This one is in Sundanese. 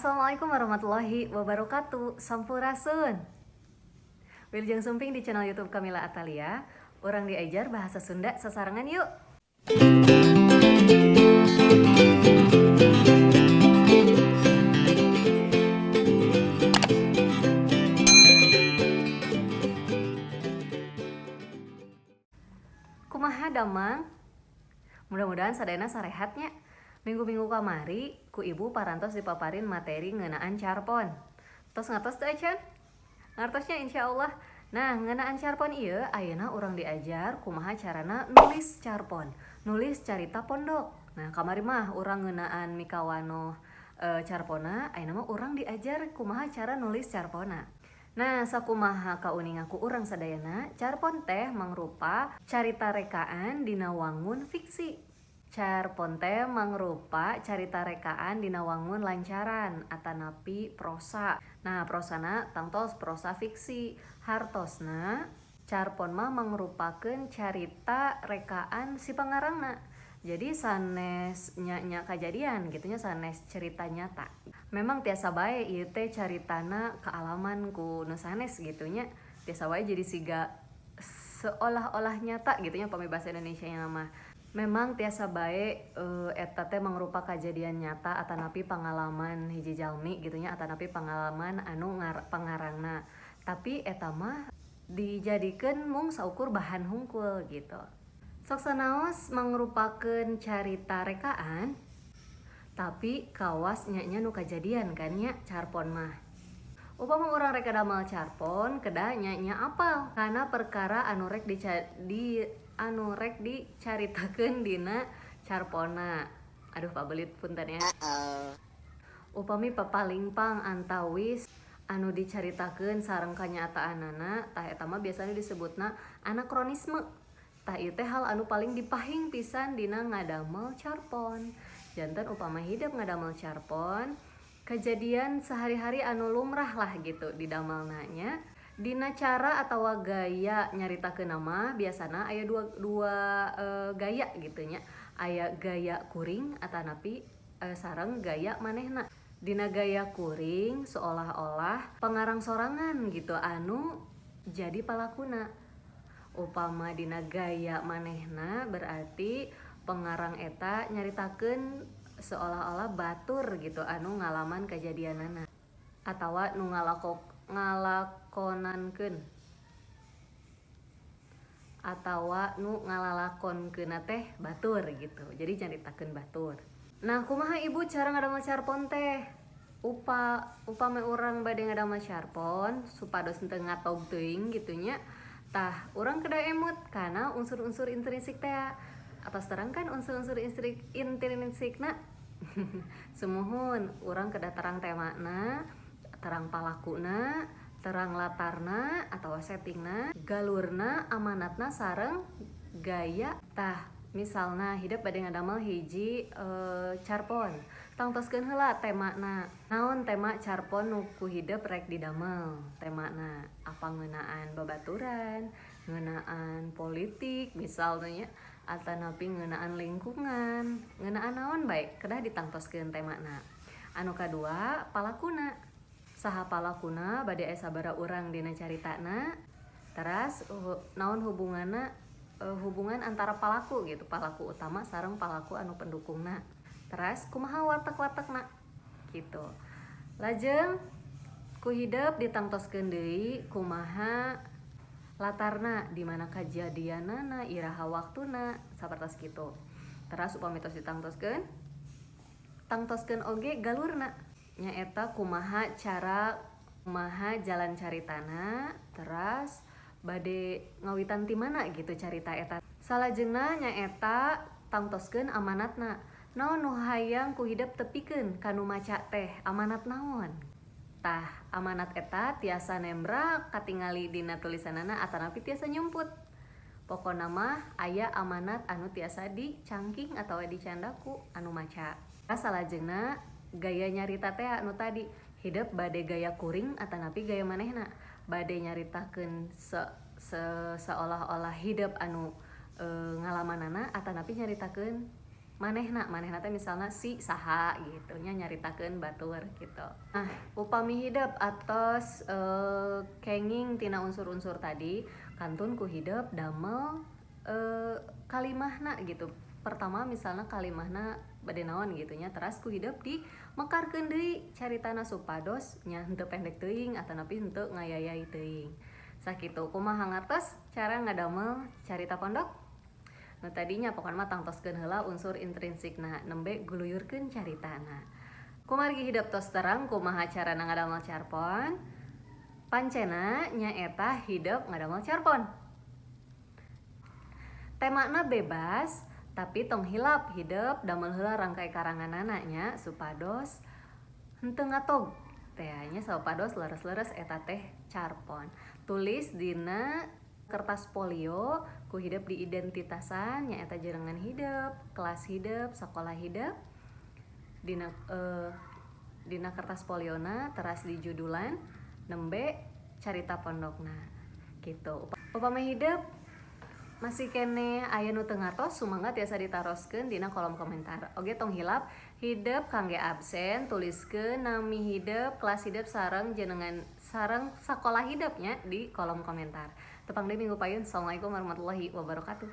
Assalamualaikum warahmatullahi wabarakatuh. Sampurasun. Wilujeng sumping di channel YouTube Kamila Atalia. Urang diajar bahasa Sunda sasarengan yuk. Kumaha damang? Mudah-mudahan sadayana sarehat nya. Minggu-minggu kamari ku ibu parantos dipaparin materi ngeunaan carpon. Tos ngartos teu acan? Ngartos nya, insyaallah. Nah, ngeunaan carpon ieu ayeuna urang diajar kumaha carana nulis carpon, nulis carita pondok. Nah, kamari mah urang ngeunaan mikawanoh carponna, ayeuna mah urang diajar kumaha cara nulis carponna. Nah, sakumaha kauninga ku urang sadayana, carpon teh mangrupa carita rekaan dina wangun fiksi. Carpon teh mangrupa carita rekaan dina wangun lancaran atanapi prosa. Nah, prosana tangtos prosa fiksi. Hartosna carpon mah mangrupakeun carita rekaan si pangarangna. Jadi sanes nya kajadian gitu nya, sanes cerita nyata. Memang tiasa bae ieu teh caritana kaalaman ku nu sanes gitu nya. Tiasa wae jadi siga seolah-olah nyata gitu nya, pami bahasa Indonesia mah. Memang tiasa bae eta teh mangrupa kajadian nyata atanapi pangalaman hiji jalmi gitu nya, atanapi pangalaman anu pangarangna. Tapi eta mah dijadikeun mung saukur bahan hungkul gitu. Sok sanaos mangrupakeun carita rekaan, tapi kawas nya nu kajadian kan nya carpon mah. Upama urang rek damel carpon, kedah nya apal kana perkara anu rek dicaritakeun dina carponna. Aduh, pabelit, punten ya. Upami papalingpang antawis anu dicaritakeun sareng kanyataanana, tah eta mah biasana disebutna anakronisme. Tah, ieu teh hal anu paling dipahing pisan dina ngadamel carpon. Janten upama hidep ngadamel carpon, kejadian sehari-hari anu lumrah lah gitu didamelna nya. Dina cara atawa gaya nyaritakeun mah biasana aya dua gaya gitu nya. Aya gaya kuring atanapi sareng gaya manehna. Dina gaya kuring seolah-olah pangarang sorangan gitu anu jadi palakuna. Upama dina gaya manehna berarti pengarang eta nyaritakeun seolah-olah batur gitu anu ngalaman kajadianana atawa nu ngalakonankeun atawa nu ngalalakonkeunna teh batur gitu. Jadi nyaritakeun batur. Nah, kumaha ibu cara ngadamel carpon teh? Upami urang bade ngadamel carpon supados henteu ngatog teuing gitu nya. Tah, urang kedah emut kana unsur-unsur intrinsik teh. Atos terang kan unsur-unsur intrinsikna? Sumuhun, urang kedah terang temana, terang palakuna, terang latarna atau settingna, galurna, amanatna sareng gaya. Tah, misalna hidep bade ngadamel hiji carpon, tangtoskeun heula temana. Naon tema carpon nu ku hidep rek didamel temana? Apa ngeunaan babaturan, ngeunaan politik misalnya nya, atanapi ngeunaan lingkungan, ngeunaan naon bae, kedah ditangtoskeun temana. Anu kadua, palakuna. Saha palakuna, bade aya sabaraha urang dina caritana, teras naon hubunganna, hubungan antara palaku gitu, palaku utama sareng palaku anu pendukungna. Teras kumaha watak-watakna gitu. Lajeng ku hidep ditangtoskeun deui kumaha latarna, di mana kajadianana, iraha waktuna, sapertos kitu. Teras upami tos ditangtoskeun, tangtoskeun oge galurna. Nyaeta kumaha cara, kumaha jalan caritana, teras bade ngawitan ti mana gitu carita eta. Salajengna nyaeta tangtoskeun amanatna. Naon nu hayang ku hidep tepikeun ka nu maca teh, amanat naon? Tah, amanat eta tiasa nembrak katingali dina tulisanana atanapi tiasa nyumput. Pokona mah aya amanat anu tiasa dicangking atawa dicanda ku anu maca. Salajengna gaya nyarita teh anu tadi, hidep bade gaya kuring atanapi gaya manehna. Bade nyaritakeun seolah-olah hidep anu ngalamanana atanapi nyaritakeun Manehna, manehna teh misalna si saha gitu nya, nyaritakeun batur gitu. Nah, upami hidep atos kenging tina unsur-unsur tadi, kantun ku hidep damel kalimahna gitu. Pertama misalnya kalimahna bade naon gitu nya, teras ku hidep di mekarkeun deui caritana supados nya henteu pendek teuing atanapi henteu ngayayai teuing. Sakitu, kumaha ngartos cara ngadamel carita pondok? Nu tadinya pokona mah tangtoskeun heula unsur intrinsikna, nembe guluyurkeun caritana. Kumargi hidep tos terang kumaha carana ngadamel carpon, pancena nyaeta hidep ngadamel carpon. Temana bebas, tapi tong hilap hidep damel heula rangkai karanganana nya, supados henteu ngatog teh nya, supados leres-leres eta teh carpon. Tulis dina kertas folio, ku hidep diidentitasan nyaeta jenengan hidep, kelas hidep, sekolah hidep dina kertas foliona, teras di judulan, nembe carita pondokna gitu. Upami hidep masih keneh aya nu teu ngartos, sumangga tiasa ditaroskeun dina kolom komentar. Oge tong hilap hidep kangge absen, tuliskeun nami hidep, kelas hidep, sareng jenengan sareng sakolah hidep nya di kolom komentar. Tepang deui minggu payun. Assalamualaikum warahmatullahi wabarakatuh.